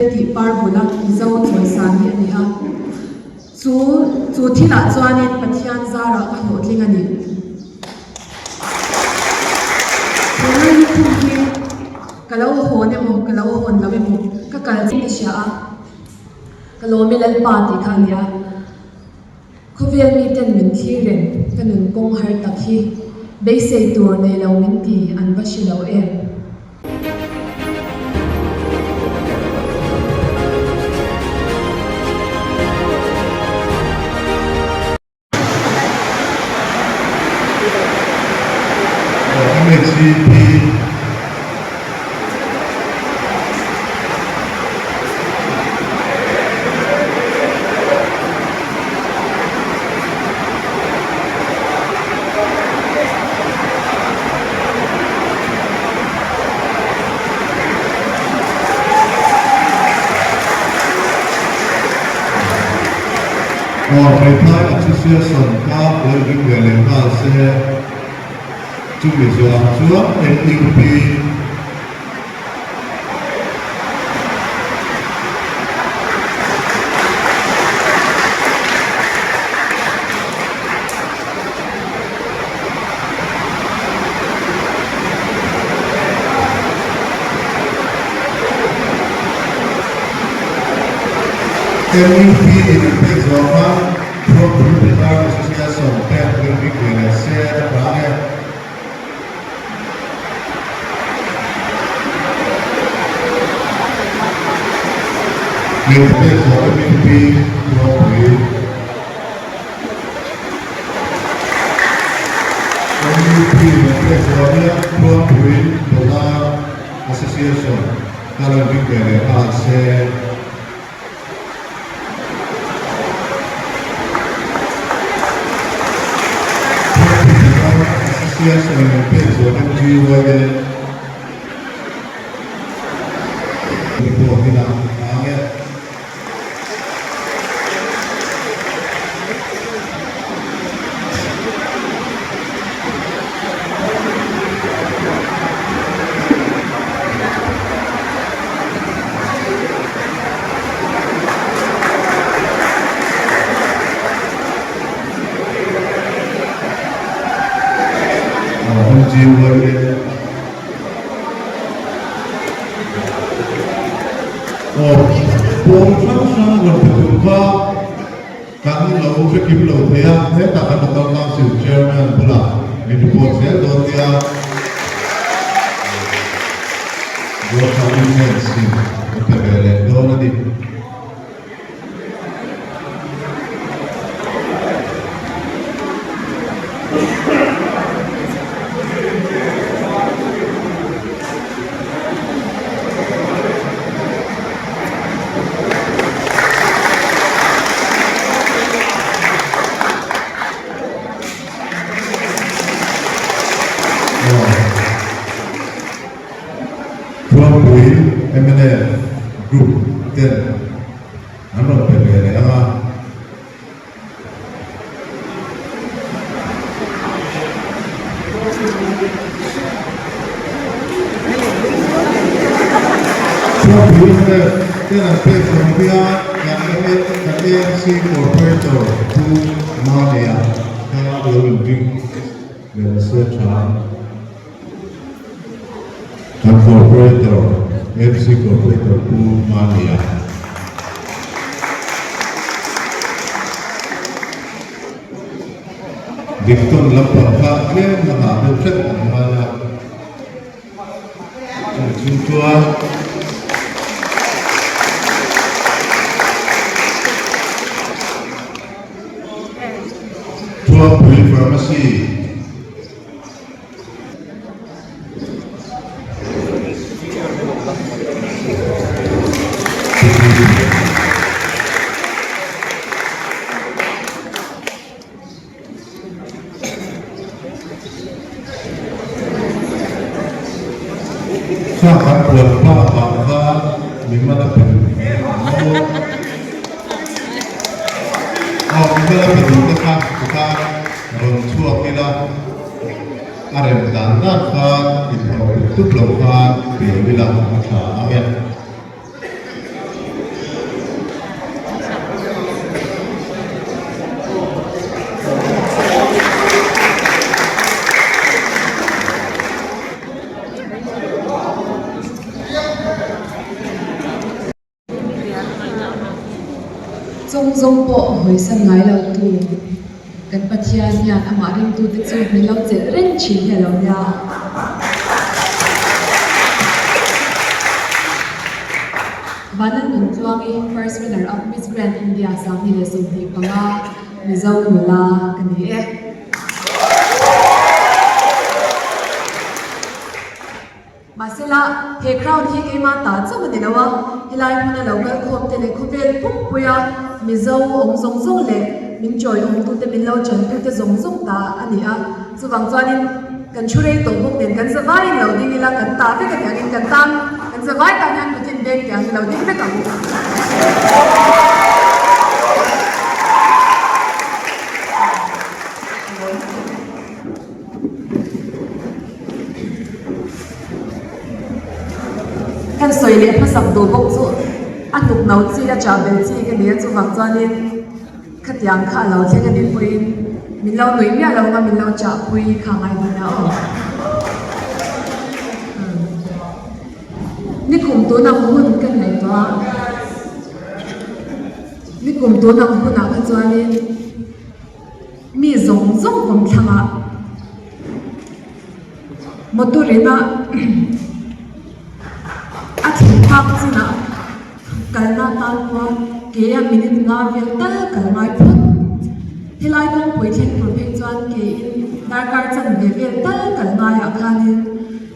Tih par bula Mizo chawisan hi a ni a, chu chu thilah chuanin Pathian zarah ka hlawhtling a ni. He lai lukhum hi ka lo hawn emaw ka lo hawn lo emaw ka kal chiah ka hria a, ka lawm e Lalpa tih kha a ni a. Khawvel miten min thlir reng ka nun kawng har tak hi beisei tur nei lo min ti an va hre lo em. MHCP Aw Hmeithai Association kha lo ring ve leh nghal se, chumi zawhah chuan NUP. NUP in an pek zawh khan Thuampui Pitar Association te rawn ring ve leh se a tha ang e. Hmeichhe zawh MUP Thuampui MUP Hmeichhe zawh hian Thuampui Nula Association ka rawn ring ve leh nghal se. Pawl hrang hrang rawn pe tur kha kan lo hre kim lo thei a, hetah kan Local Council Chairman bulah min report zel dawn nia. Gorkha Women's in an pe ve leh dawn a ni. Thuampui mnf group ten an rawn pe ve leh ang a. Thuampui mnf ten an pek zawng hian kan AMC Corporator Pu Mania kha lo inring ve nasa tha. Kan Corporator, MC Corporator Pu Mania. Diktawn lampang kha tlem a ngah deuh hret an ngai a, chumi chung chuan Thuampui Pharmacy, Kha kan puan pa vang khan mi man a pe duh maw? Aw mi man a pe duh te kha tikhan rawn chhuak ila. A rem dan dan khan inhawrh tup tup lo khan pe ila a tha ang e. Chawng zawng pawh hawisan ngai lo tu kan Pathian hian amah ringtute chu min lo chelh reng thin hi a lo nia. Vanan Nuntluangi First Runner Up Miss Grand India 2025 Mizo nula ka ni e. Mahsela, he crowd hi keimah ta chauh a ni lo a, helai hmuna lo kal khawm te leh khawvel pumpuia Mizo awm zawng zawng leh min chawi awmtute min lo chantute zawng zawng ta a ni a. Chuvang chuanin kan thu rei tawh bawk nen kan zavaiin lo ding ila kan ta vek a ni angin kan tan kan zavai tan hian putin beng tih ang hi lo ding vek ang. Kan sawi leh hmasak duh bawk chu a hnuk no chi a chah bel chi ka ni a chuvang chuanin khatiang kha a lo thleng a nih pawhin min lo nuih miah lo anga min lo chah pui kha ngai dawn a aw. Nikum tun ang hun kan ngaihtuah a, nikum tun ang hunah kha chuanin. Mi zawng zawng awm thlangah motor ina a thlen phak chinah kalna tan pawha ke a minute nga vel tal kal ngai phawt. Helai kawngpui thleng tur phei chuan ke in darkar chanve vel tal kal ngaiah khanin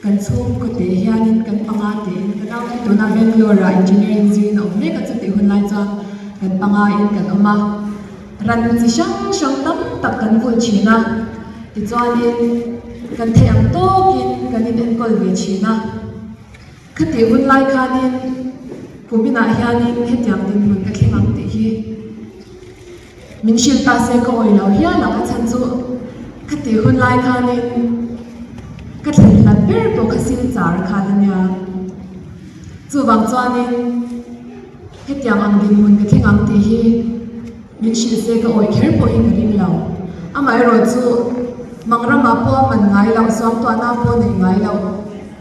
kan chhungkaw teh hianin kan panga tein ka nau hi tuna Bangalore ah engineering zir in a awm mek a chutih hun lai chuan kan panga in kan awm a. Ran chi hrang hrang tam tak kan vulh thin a, tichuanin kan theih ang tawkin kan in enkawl ve thin a. Khatih hun lai khanin kuminah hianin hetiang dinhmun ka thleng ang tih hi min hrilh ta se ka awih lo hial ang a chhan chu khatih hun lai khanin ka thlen hlat ber pawh kha silchar khan a nia. Chuvang chuanin. Hetiang ang dinhmun ka thleng ang tih hi min hrilh se ka awih kher pawhin ka ring lo. Amaherawh chu mang ramah pawh a man ngai loh, suangtuahna pawh neih ngai loh.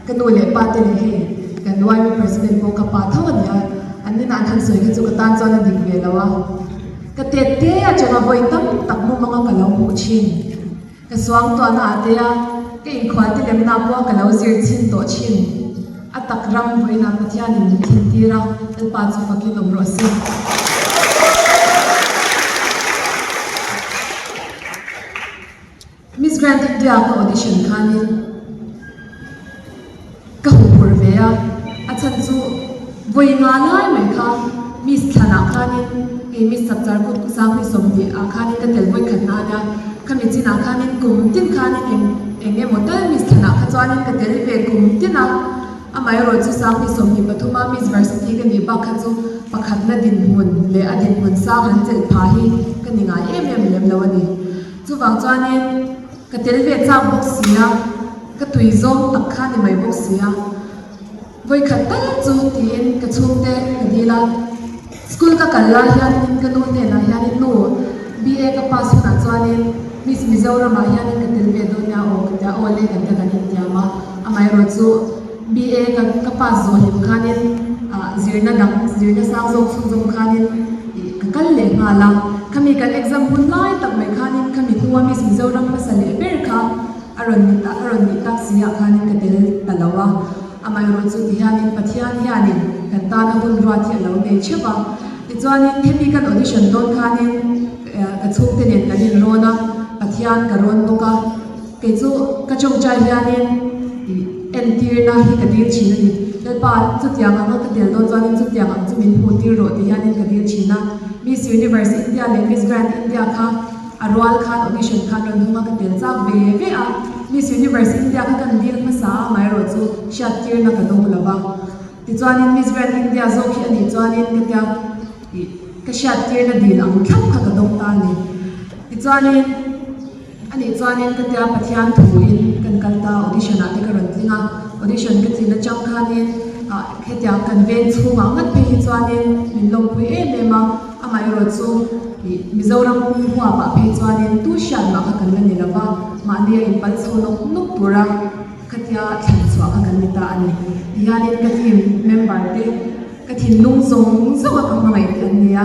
Ka nu leh pa te leh hei kan YMA President pawh ka pa tho a nia, an inah an han sawi kha chu ka tan chuan a dik ve lo a. Ka tet te atanga vawi tam tak mumanga ka lo hmuh thin. Ka suangtuahna ah te a, ka inkhual te lemna pawh ka lo zir chhin tawh thin. A tak ram vawiinah Pathianin min thlen tir a, Lalpa chu fakin awm rawh se. Miss Grand India ka audition khanin Ka huphurh ve a, a chhan chu vawi nga lai mai kha Miss Thlanah khanin hei Miss Chapchar kut Sangni 20 ah khanin ka tel vawi khat na a nia, khami chinah khanin kum tin khanin eng eng emaw tal Miss Thlanah kha chuanin ka tel ve kum tin a, amaherawh chu Sangni 23 a Miss Varsity ka nih bak kha chu pakhatna dinhmun leh a dinhmun sang an chelh pha hi ka ni ngai em em lem lo a ni. Chuvang chuanin ka tel ve chak bawk si a. Ka tui zawng tak kha ni mai bawk si a, vawikhat tal chu tiin ka chhungte ka dil a, school ka kal lai hianin ka nu hnenah hianin nu BA ka pass hunah chuanin Miss Mizoramah hianin ka tel ve dawn nia aw ka tia aw le kan ta kan intiam a, amaherawh chu BA ka ka pass zawh hlim khanin ah zirna dang zirna sang zawk chhunzawm khanin ih ka kal leh nghal a, khami kan exam hun lai tak mai khanin khami hnua Miss Mizoram hmasa leh ber kha A rawn ni tak, a rawn nih tak si ah khanin ka tel ta lo a, amaherawh chu ti hianin Pathian hianin kan tana hun ruat hi a lo nei theuh a. Tichuanin hemi kan audition dawn khanin ka chhungte nen kan inrawn a, Pathian ka rawn bawk a, kei chu ka tawngtai hianin ih entirna hi ka dil thin a ni. Lalpa chutiang anga ka tel dawn chuanin chutiang ang chu min hmuh tir rawh ti hianin ka dil thin a. Miss Universe India leh Miss Grand India kha A rual khan audition khan rawn hung a ka tel chak ve ve a, Miss Universe India kha kan dil hmasa a amaherawh chu hriattirna ka dawng lo va. Tichuanin Miss Grand India zawk hi a nih chuanin ka tia ih ka hriattirna dil ang thlap kha ka dawng ta a ni. Tichuanin a nih chuanin ka tia Pathian thuin kan kal ta audition ah te ka rawn tling a, audition ka tlin atang khanin ah hetiang kan veng chhungah ngat phei hi chuanin min lawmpui em em a. Amaherawh chu ih Mizoram pum huapah phei chuanin tu hriat mah kha kan la ni lova, mahni a inpal chho nawk nawk tura khatia thlan chhuah kha kan ni ta a ni. Tihianin ka team member te ka thinlung zawng zawng a ka hmangaih te an ni a.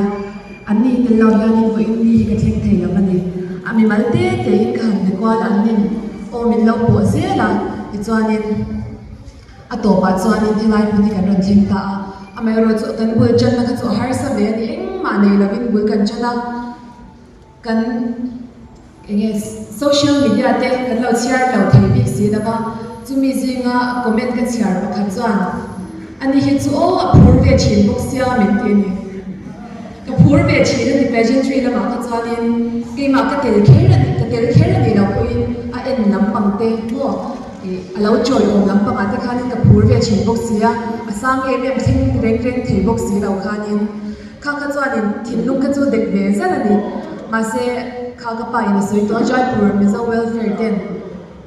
An ni tel lo hianin vawiin ni hi ka thleng thei lo a ni. A mimal te tein ka han be kual a, an nin aw min lo pawh zel a, tichuanin a tawpah chuanin helai hmun hi kan rawn thleng ta a. Amaherawhchu kan bul tanna kha chu a harsa ve a ni, engmah nei lovin bul kan tan a. Kan enge social media te kan lo chhiar lo thei bik si lo va, chumi zinga comment ka chhiar pakhat chuan ani hi chu aw a phur ve thin bawk sia min ti a ni. Ka phur ve thin a ni pageantry lamah kha chuanin keimah ka tel kher a ni ka tel kher a nih loh pawhin a en lampang te maw ih a lo chawiawm lampangah te khanin ka phur ve thin bawk sia, a sang em em thleng reng reng thei bawk si lo khanin. Kha kha chuanin thinlung kha chu dek ve zet a ni. Mahse, kha ka pa in a sawi tawh a, Jaipur Mizo Welfare ten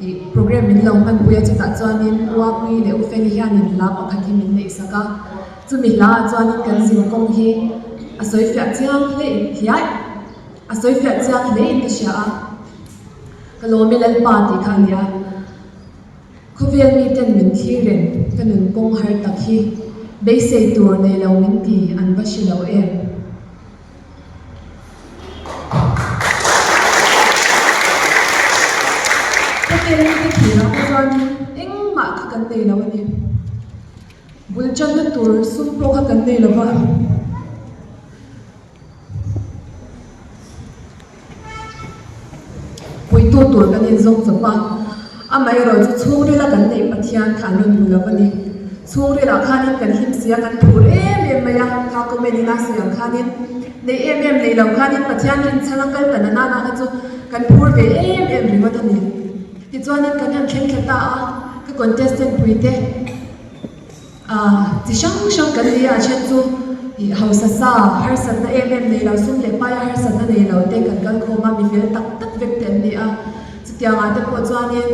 ih program min lo hmanpui a, chutah chuanin Uapui leh Ufeli hianin hla pakhat hi min neih sak a. Chumi hla ah chuanin kan zin kawng hi a sawi fiah chiang hle in hiai a sawi fiah chiang hle in ka hria a. Ka lawm e Lalpa tih kha a nia. Khawvel miten min thlir reng, ka nun kawng har tak hi beisei tur nei lo min ti an va hre lo em? Khawvel mite thlir ah kha chuan engmah kha kan nei lo a ni. Bul tanna tur sum pawh kha kan nei lo va. Puitu tur kan inzawng chawp a, amaherawh chu chhungrila kan neih Pathian kha an rawn hmu lo a ni. Chhungrilah khanin kan hlim si a, kan phur em em mai a, kha comment ina sawi ang khanin neih em em neih lo khanin Pathian rinchhan a kal ta na nana kha chu kan phur ve em em ringawt a ni. Tichuanin kan han thleng thla ta a, ka contestant puite. Chi hrang hrang kan ni a, a then chu ih hausa sa, harsatna em em nei lo, sum leh paia harsatna nei lo te kan kal khawm a, mi fel tak tak vek te an ni a. Chutiangah te pawh chuanin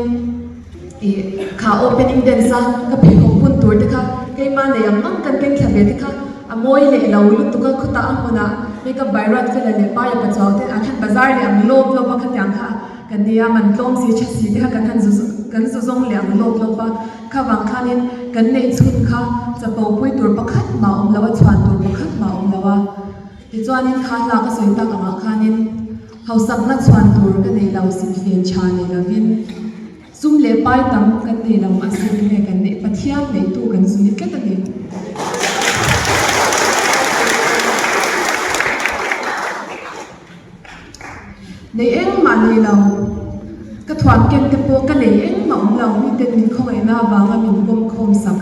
ih kha opening dance a ka pheikhawk hun tur te kha keimah nei ang ang kan keng thla ve te kha a mawi leh lo lutuk a, khawtah a hmunah makeup by Ruatfela leh paia pachuau te an han bazar leh ang lawp lawp a khatiang kha kan ni a, man tlawm si tha si te kha kan han zu kan zu zawng leh ang lawp lawp a. Kha vang khanin kan neih chhun kha chapo pui tur pakhat mah awm lo a, chhuan tur pakhat mah awm lo a. Tichuanin kha hla ka sawi tak angah khanin hausakna chhuan tur ka nei lo, sinfen tha nei lovin sum leh pai tam kan nei lo mahse tunge kan neih Pathian neitu kan zu ni tlat a ni. Nei engmah nei lo. Ka thuam ken te pawh ka lei engmah awm lo. Miten min khawngaihna avanga min pawm khawm sak,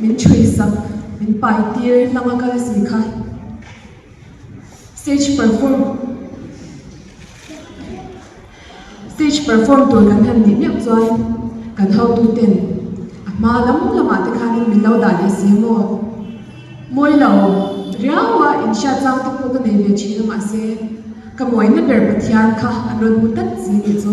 min chhui sak, min pai tir hlang a kal si kha. Stage perform Stage perform tur kan han nih meuh chuan kan hotuten a hma lam lamah te khanin min lo dah leh si maw? Mawi lo riau a inhriat chang te pawh ka nei ve thin a mahse ka mawina ber Pathian kha an rawn hmu tlat si nih chu.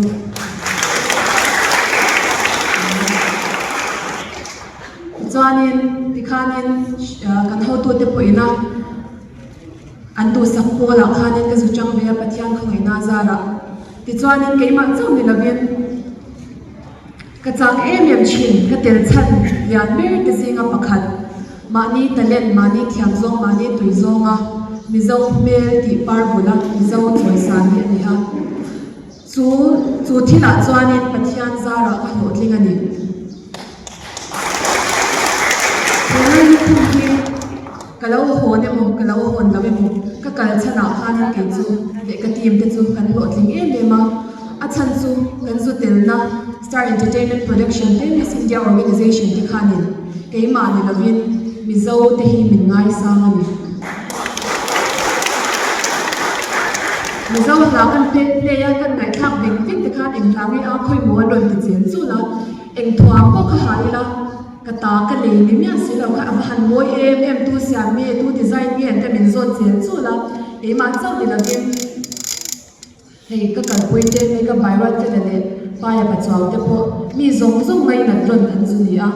Tichuanin tikhanin kan hotute pawhin a an duhsak pawlah khanin ka zu chang ve a Pathian khawngaihna zarah. Tichuanin keimah chauh ni lovin. Ka chak em em thin, ka tel chhan lian ber te zinga pakhat, mahni talent, mahni thiam zawng, mahni tui zawnga Mizo hmel tih par bula Mizo chawisan hi a ni a. Chu chu thilah chuanin Pathian zarah ka hlawhtling a ni. He Lallukhum hi ka lo hawn emaw, ka lo hawn lo emaw, ka kal chhanah khanin kei chu leh ka team te chu kan hlawhtling em em a. A chhan chu kan zu telna Star Entertainment Production te Miss India Organization te khanin keimah ni lovin Mizo te hi min ngaisang a ni. Mizo hla kan play a, kan ngaihthlak veng veng te khan eng hla nge a khawi maw an rawn ti chel chul a, eng thuam pawh kha ha ila ka ta ka lei ni miah si lo kha a va han mawi em em tu siam nge tu design nge an te min zawt chel chul a, keimah chauh ni lovin. Hei ka kalpui te, hei ka bairuat te leh paia pachuau te pawh mi zawng zawng mai nat rawn an zu ni a.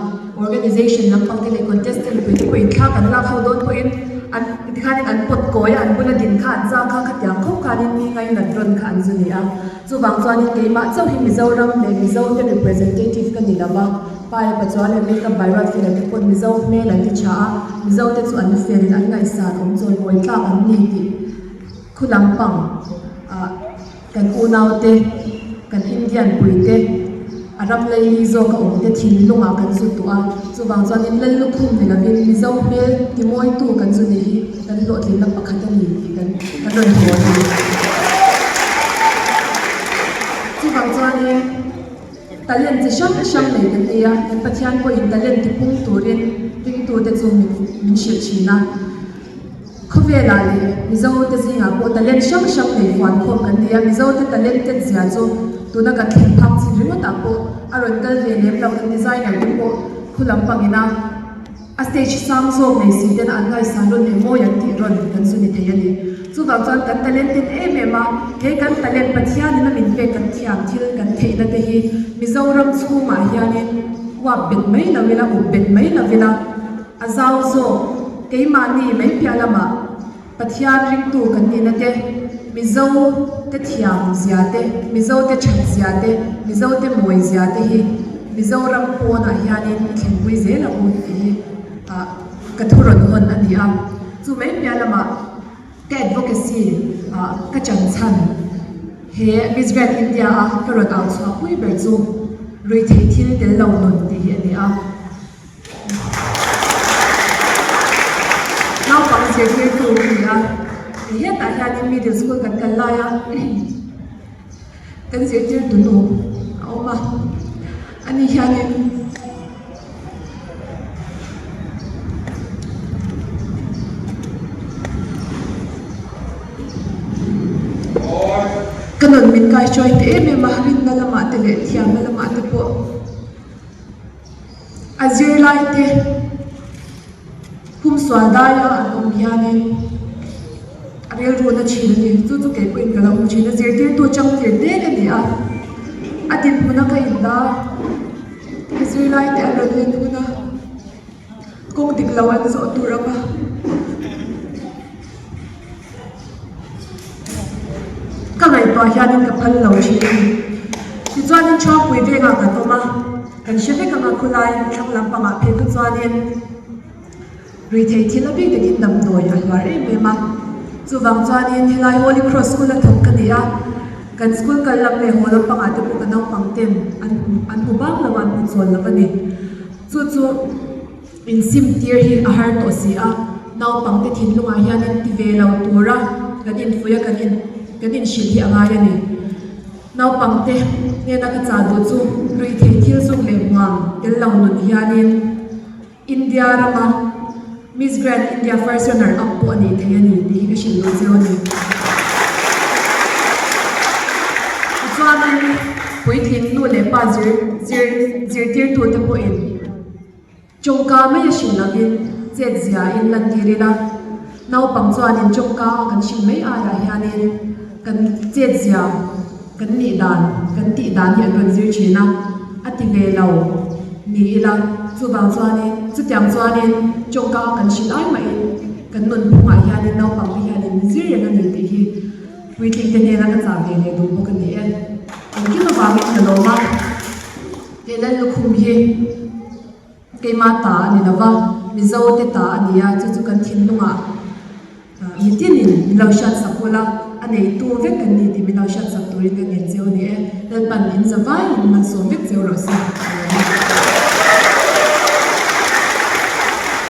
Organization lampang te leh contestant pui te pawhin thla kan lak ho dawn pawhin an tikhanin an pawt kawi a, an bula din kha an chang kha khatiang khawp khanin mi ngai nat rawn kha an zu ni a. Chuvang chuanin keimah chauh hi Mizoram leh Mizo te representative ka ni lo va, paia pachuau leh makeup bairuat fela te pawhin Mizo hmel an ti tha a, Mizo te chu an fel, an ngaihsan awm chawimawi tlak an ni tih. Khu lampang ah kan unaute, kan Indian puite, a ram leili zawk a awm te thinlungah kan zu tuh a, chuvang chuanin lal lukhum ni lovin Mizo hmel timawitu kan zu ni hi kan hlawhtlinna pakhat a ni tih kan kan rawn haw a ni. Chuvang chuanin talent chi hrang hrang nei kan nei a, kan Pathian pawhin talent tipung turin ringtute chu min min hrilh thin a. Khawvelah leh Mizo te zingah pawh talent hrang hrang nei fuan khawm kan ni a, Mizo te talented zia chu tuna kan thlen phak chin ringawtah pawh a rawn kal ve lem lo, kan designer te pawh khu lampangin a a stage sang zawk nei si ten an ngaihsan rawn leh mawi an tih rawn kan zu ni thei a ni. Chuvang chuan kan talented em em a, he kan talent Pathianin a min pek kan thiam thil kan theihna te hi Mizoram chhungah hianin uap bet mai lo ila, up bet mai lo ila, A zau zawk, keimahni mai piah lamah Pathian ringtu kan nihna te, Mizo te thiam zia te, Mizo te that zia te, Mizo te mawi zia te hi Mizoram pawnah hianin i thlenpui zel ang u tih hi ka thu rawn hawn a ni a. Chu mai piah lamah ka advocacy ah ka chan chhan he Miss Grand India a ka rawn au chhuah pui ber chu ruihtheih thil tel lo nun tih hi a ni a. Naupang zirtirtu ka ni a, hetah hianin middle school kan kal lai a, kan zirtirtu nu a awm a, ani hianin ka nun min kaihruai ta em em a, rinna lamah te leh thiamna lamah te pawh. A zirlaite humsual daia an awm hianin a rilruna thin a ni. Chu chu kei pawhin ka lo hmu thin a, zirtirtu changtir te ka ni a, a dinhmuna ka inda a zirlaite an rawn len hun a, kawng dik lo an zawh tur ang a. Ka ngaihtuah hianin ka phal lo thin a ni. Tichuanin Chhuangpui vengah kan awm a, kan hre vek ang a khulai thlang lampangah phei kha chuanin ruihtheih thil a bik takin damdawi a hluar em em a. Chuvang chuanin helai Holy Cross School a thawk ka ni a, kan school kal lam leh haw lampangah te pawh ka naupang ten an an hmu bang lo a, an hmu chawl lo a ni. Chu chu. Insim tir hi a har tawh si a, naupangte thinlungah hian in ti ve lo tura kan infuih a, kan in kan inhrilh hi a ngai a ni. Naupangte hnena ka chah duh chu ruihtheih thil zuk leh hmuam tel lo nun hianin India rama Miss Grand India First Runner Up pawh a nih thei a ni tih hi ka hrilh duh cheu a ni. Tichuanin puitling nu leh pa zir zir zirtirtute pawhin Tawngka mai a hrilh lovin chet zia in lantir ila, naupang chuanin tawngka a kan hrilh mai aiah hianin kan chet zia, kan nih dan, kan tih dan hi an rawn zir thin a, a ti ve lo ni ila, chuvang chuanin chutiang chuanin tawngka a kan hrilh ai mahin kan nunphungah hianin naupang te hianin min zir reng a ni tih hi puitling te hnena ka chah ve leh duh bawk a ni e. Engkim avangin ka lawm a, he lal lukhum hi. Keimah ta a ni lo va, Mizo te ta a ni a, chu chu kan thinlungah mitinin min lo hriatsak ula, a neitu vek kan ni tih min lo hriatsak turin ka ngen cheu a ni e. Lalpan in za vaiin malsawm vek cheu rawh se.